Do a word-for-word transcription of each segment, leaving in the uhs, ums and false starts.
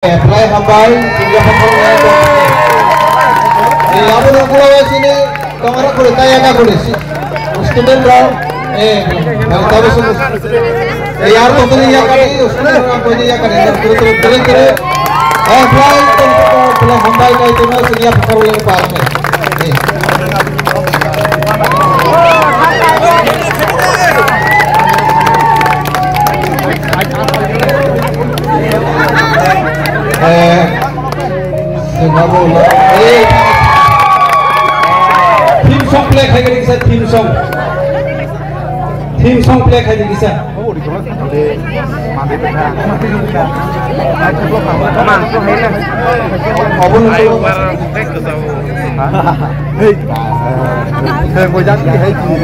Apply hambai, sini apa kau yang ada? Eh, apa nak keluar sini? Kamera kau tanya nak kau si student rau. Eh, kalau tahu semua. Eh, yar to tuli ya kali, student rau kau ya kali, terus terus terus terus. Eh, apply, apply hambai kau itu nak sini apa kau yang pakai? Eh. Eh, sengabo, eh, theme song play khai kari kisa, theme song. Theme song play khai kari kisa. Obo no. Hey. Hey, boy, jang ki hai ki.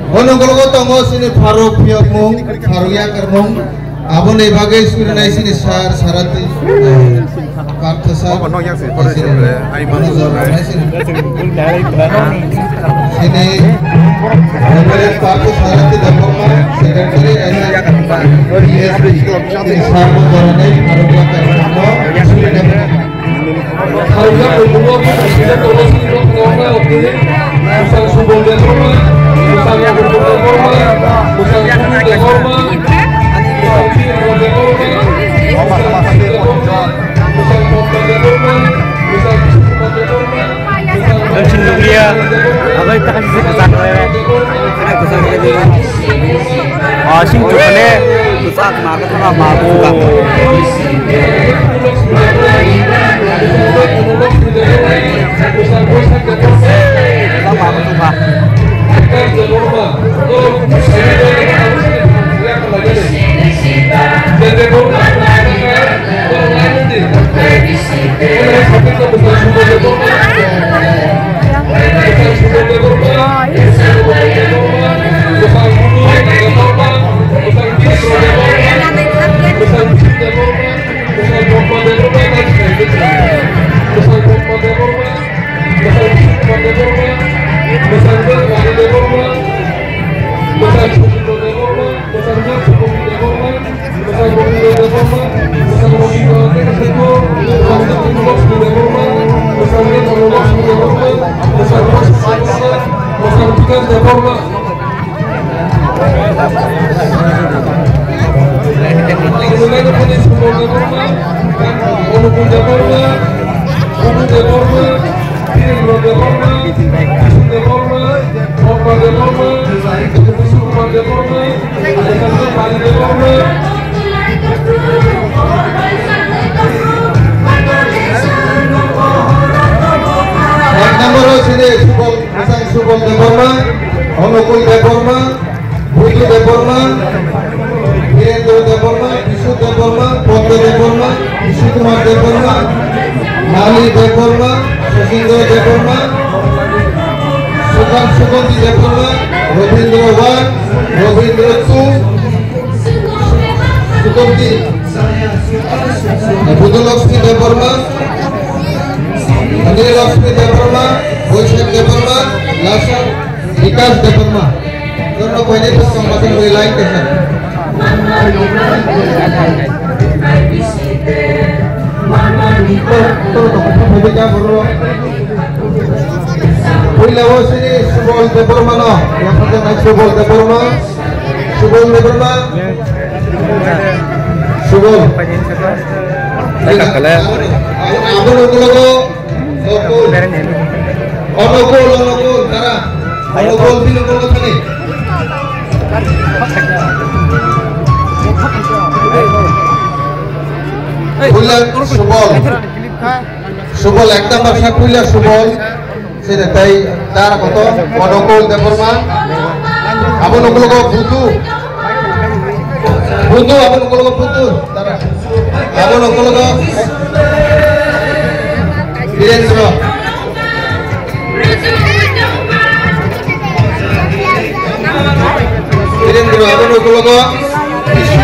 Bono golgo tongo sini Faruk Phiyokmung, Faruk Yakarmung. Aboni bagwi surinai sini sir Sarathi, eh, Partha sir. Obo nok yang si, pore si, sini, eh, ai, Manoj Rao nai sini. Sini, Reverend Partha Sarathi Debbarma, Secretary, S S, P S B, sini sir mo doranai, Faruk Yakarmung, surinai. Sini nukliya, agak tak kasih kesan. Oh, sing tu kene, tu sak ma ke tengah ma tu sak. Ek number o sini Subal, Mesang Subal Debbarma, Onukul Debbarma, Budu Debbarma, Birendra Debbarma, Bisu Debbarma, Podda Debbarma, Bisu Kumar Debbarma, Nali Debbarma, Sasindra Debbarma, Sukant Sukanti Debbarma, Robindra One, Robindra Two, Sukanti, Budu Lakshmi Debbarma, Ani Lakshmi Debbarma, Boishak Debbarma, Lasa Bikas Debbarma. Jono koine to song masing bai line kaisa. Puila o sini Subal Debbarma no, yaphajaknai Subal Debbarma, Subal Debbarma, Subal. Abo no ulo go. Onokul, onokul, tara. Onokul, bini onokul thani. Puila Subal. Subal, ekdam baksa puila Subal. Sini tai tara koto, Onokul Debbarma. Abo onokul go Budu. Budu, abo onokul go Budu. Tara. Abo onokul go Birendra. Birendra, abo onokul go Bisu.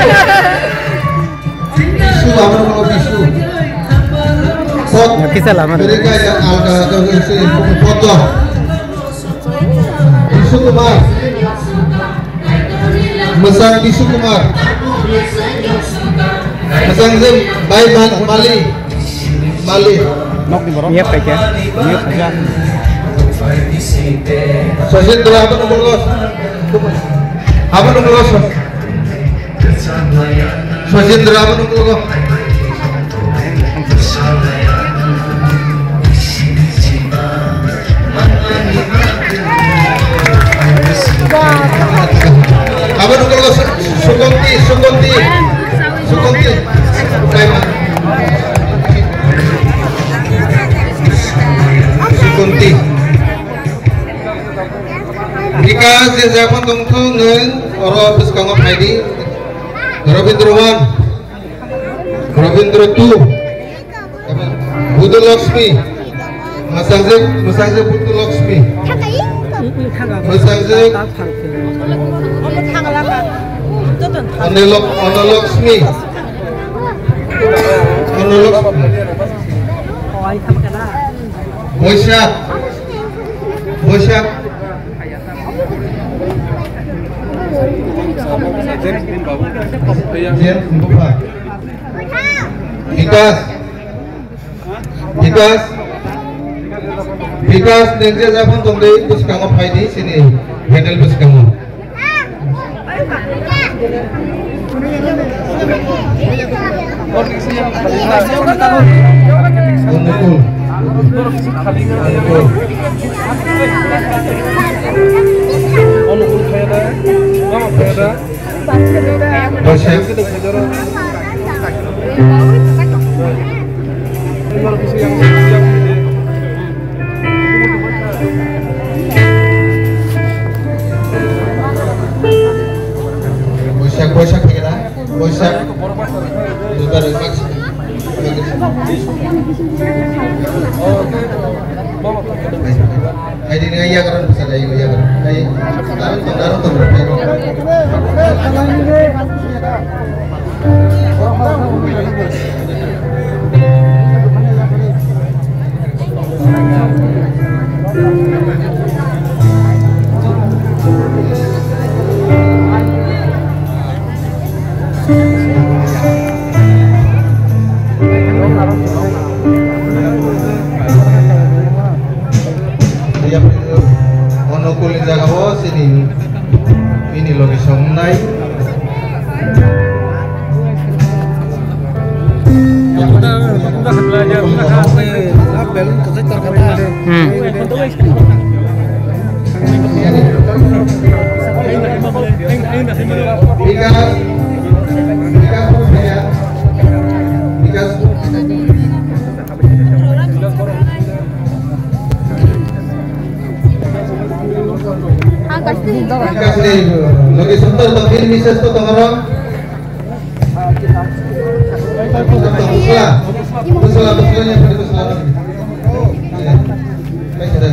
Kisa lama. Mereka yang alka atau isi foto. Bisu Kumar. Mesang Bisu Kumar. Mesang Zim, Bai Mal-, Mali. Mali. Nok ni borok. Iya, pakai. Iya, pakai. Sojindra, apa nomor lo? Apa nomor lo? Sojindra, apa nomor lo? Abo nuklo Su-, Sukonti, Sukonti, Sukonti. Sukonti. Bikas je japan tongthong nung oro bwskango phaidi. Robindra one, Robindra two. Budu Lakshmi. Masajik, masajik Budu Lakshmi. Masajik. Onolak-, Onolakshmi. Onolakshmi. Boisak. Boisak. James Bupha. Bikas. Bikas, Bikas, neng je japan tongdi, bwskango phaidi, sini panel bwskango. Onukul. Onukul. Onukul khaida, mama khaida. Boisak. Boisak, boisak phaikha na? Boisak. Duibar boisak. Ai, di ngai ya, karena bisa ada yang ya, karena ai, taruh tuh, taruh tuh, berapa? Onukul ni jaga o sini ini logi songnai. Hmm. Logi sontor tongphir message to tongoro. Bwsla, bwsla, bwsla, bwsla.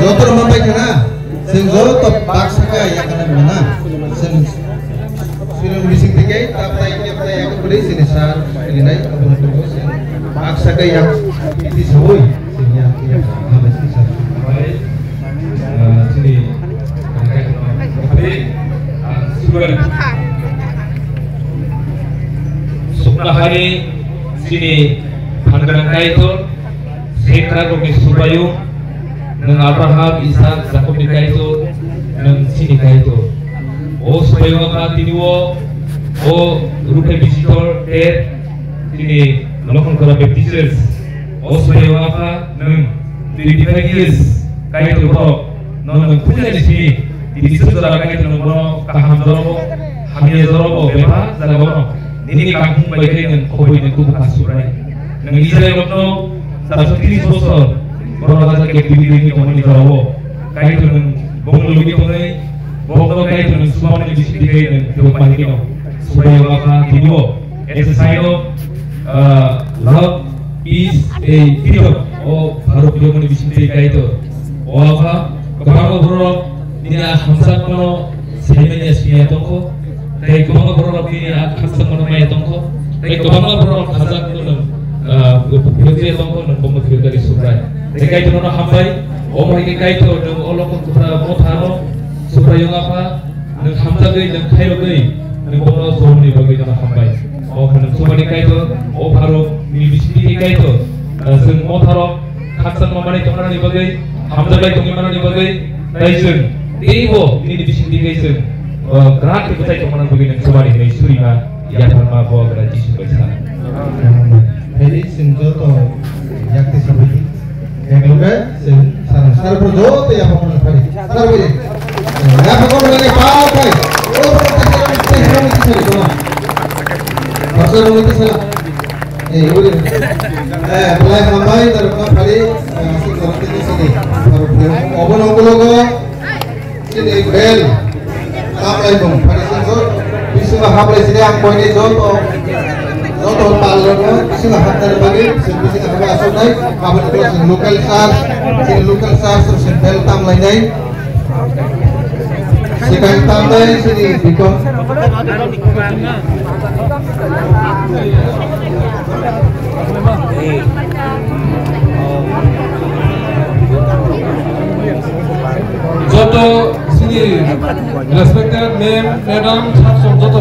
Joto rwma bai khana, chwng joto baksa khe yakana rwna. Chwng film bising thike taplai keplai yakupri sini sar ini nai aboni kubo chwng baksa khe yak iti soi chwng yak yak hambai sini sar. Chini suknahari chini phangrang kaitor. Sengkrak rokni subraiyung, nwng Abraham, Isak, Jakobni Kaitor, nwng chini Kaitor. O subraiyung wngkha tini o, o ruphai bisitor ter, tini Lokhon Khora Baptist Church. O subraiyung wngkha nwng twenty five years Kaitor borok. No nwng puila ni simi, tini sir jora kaitor nwng bono kaham jora bo, hamya jora bo, bebak jaga bono. Nini kaham bai khe nwng khoboi nwng kubu kha Subrai. Nwng Israel rokno saso tris bosor bono raja captivity ni tongmani jora bo. Kaitor nwng bono lugui tongwi, bono kaitor nwng sumamani bising dikhai nwng tubuk mahi kino. Subrai o bakha tini bo. As a sign of, uh, love, peace, tei freedom, o Bharat yomani bising tei kaitor. O Apha, kwbangma borok nini a hamjakmano saimanya siniya tongkho, tei kwbangma borok nini a hamjakmano maya tongkho, tei kwbangma borok hamjakmano, ah, phiyokya tongkho, nwng bono phiyokya di Subrai. Tei kaitor nono hambai, omo hai khe kaitor nwng o lokho kwthar mothano Subrai yong Apha, nwng hamjagwi, nwng khairogwi, nwng bono jomoni bagwi nono hambai. O hwnwi sumani kaitor, o Bharat ni bisingtwi kaitor, ah, chwng motharok khakchangma manwi tongmani bagwi, hamjaklai tongwi manani bagwi, tei chwng teibo nini bisingtwi khe chwng, ah, kwrak khe bwchai tongmani bagwi nwng sumani hwnwi surima yapharma bo gra Jisu bai sa. Phaidi chwng joto yakti sabaidi. Ekloge se sar, sar pura joto ya pokok na pari. Sar pura. Ya pokok na ni pa pai. O pura ta sar pura ta sar pura ta sar pura. Pasal pura ta sar. Eh, uri. Eh, pelai hambai tar pura pari. Eh, si tar pura ta sini. Obo nongkologo. Chini bel tamlaimung, phani singso bisingo hablai sini ang koini joto, joto palrokno bisingo hapnani bagwi, chwng bisingo hapna asoknai, aboni ulo chwng local church, chini local church rok chwng bel tamlainai. Sikang tamnai chini bikon. Joto sini respected ma'am, madam, sir, sir, joto